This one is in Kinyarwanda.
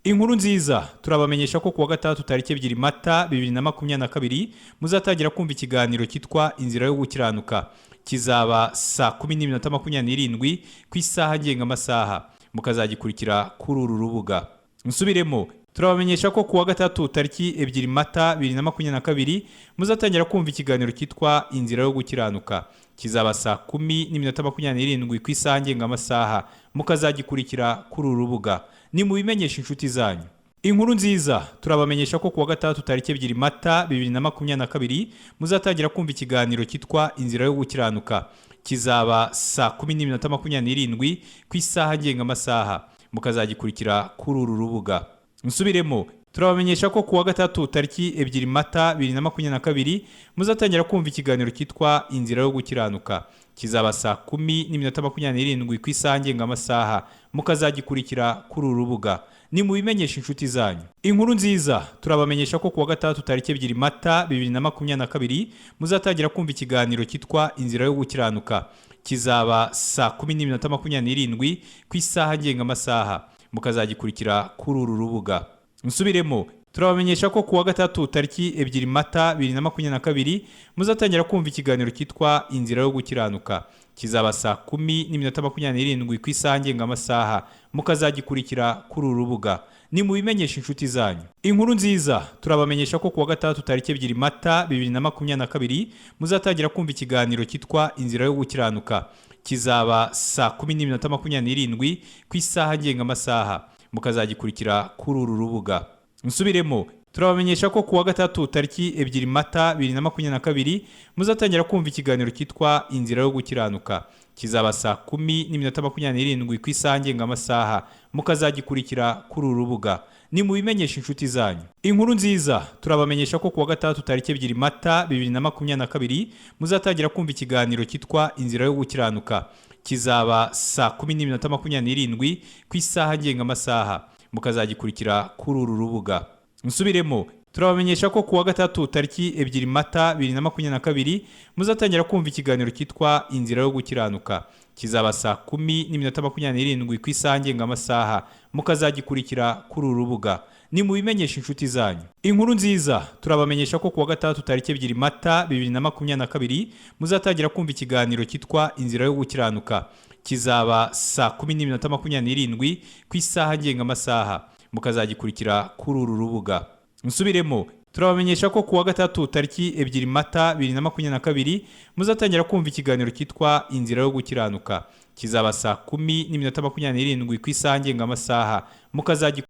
Inkuru nziza, turabamenyesha ko kuwa gatandatu tariki 2 Mata 2022 muzatangira kumva ikiganiro cyitwa Inzira yo Gukiranuka. Kizaba saa 10:27 ku isaha ngengamasaha, mukazagikurikira kuri uru rubuga. Nsubiremo, turabamenyesha ko kuwa gatandatu tariki 2 Mata 2022 muzatangira kumva ikiganiro cyitwa Inzira yo Gukiranuka. Kizaba saa 10:27 ku isaha ngengamasaha, mukazagikurikira kuri uru rubuga. Ni mubimenyesha inshuti zanyu. Inkuru nziza, turabamenyesha ko kuwa gatandatu tariki 2 Mata 2022 muzatangira kumva ikiganiro cyitwa Inzira yo Gukiranuka. Kizaba saa 10:27 ku isaha ngengamasaha, mukazagikurikira kuri uru rubuga. Nsubiremo, turabamenyesha ko kuwa gatandatu tariki 2 Mata 2022 muzatangira kumva ikiganiro cyitwa Inzira yo Gukiranuka. Kizaba saa 10:27 ku isaha ngengamasaha, mukazagikurikira kuri uru rubuga. Ni mubimenyesha inshuti zanyu. Inkuru nziza, turabamenyesha ko kuwa gatandatu tariki 2 Mata 2022 muzatangira kumva ikiganiro cyitwa Inzira yo Gukiranuka. Kizaba saa 10:27 ku isaha ngengamasaha, mukazagikurikira kuri uru rubuga. Nsubiremo, turabamenyesha ko kuwa gatandatu tariki 2 Mata 2022 muzatangira kumva ikiganiro cyitwa Inzira yo Gukiranuka. Kizaba saa 10:27 ku isaha ngengamasaha, mukazagikurikira kuri uru rubuga. Ni mubimenyesha inshuti zanyu. Inkuru nziza, turabamenyesha ko kuwa gatandatu tariki 2 Mata 2022 muzatangira kumva ikiganiro cyitwa Inzira yo Gukiranuka. Kizaba saa 10:27 ku isaha ngengamasaha, mukazagikurikira kuri uru rubuga. Nsubiremo, turabamenyesha ko kuwa gatandatu tariki 2 Mata 2022 muzatangira kumva ikiganiro cyitwa Inzira yo Gukiranuka. Kizaba saa 10:27 ku isaha ngengamasaha, mukazagikurikira kuri uru rubuga. Ni mubimenyesha inshuti zanyu. Inkuru nziza, turabamenyesha ko kuwa gatandatu tariki 2 Mata 2022 muzatangira kumva ikiganiro cyitwa Inzira yo Gukiranuka. Kizaba saa 10:27 ku isaha ngengamasaha, mukazagikurikira kuri uru rubuga. Nsubiremo, turabamenyesha ko kuwa gatandatu tariki 2 Mata 2022 muzatangira kumva ikiganiro cyitwa Inzira yo Gukiranuka. Kizaba saa 10:27 ku isaha ngengamasaha, mukazagikurikira kuri uru rubuga. Ni mubimenyesha inshuti zanyu. Inkuru nziza, turabamenyesha ko kuwa gatandatu tariki 2 Mata 2022 muzatangira kumva ikiganiro cyitwa Inzira yo Gukiranuka. Kizaba saa 10:27 ku isaha ngengamasaha, mukazagikurikira kuri uru rubuga. Nsubiremo, turabamenyesha ko kuwa gatandatu tariki 2 Mata 2022 muzatangira kumva ikiganiro cyitwa Inzira yo Gukiranuka. Kizaba saa 10:27 ku isaha ngengamasaha, mukazagikurikira.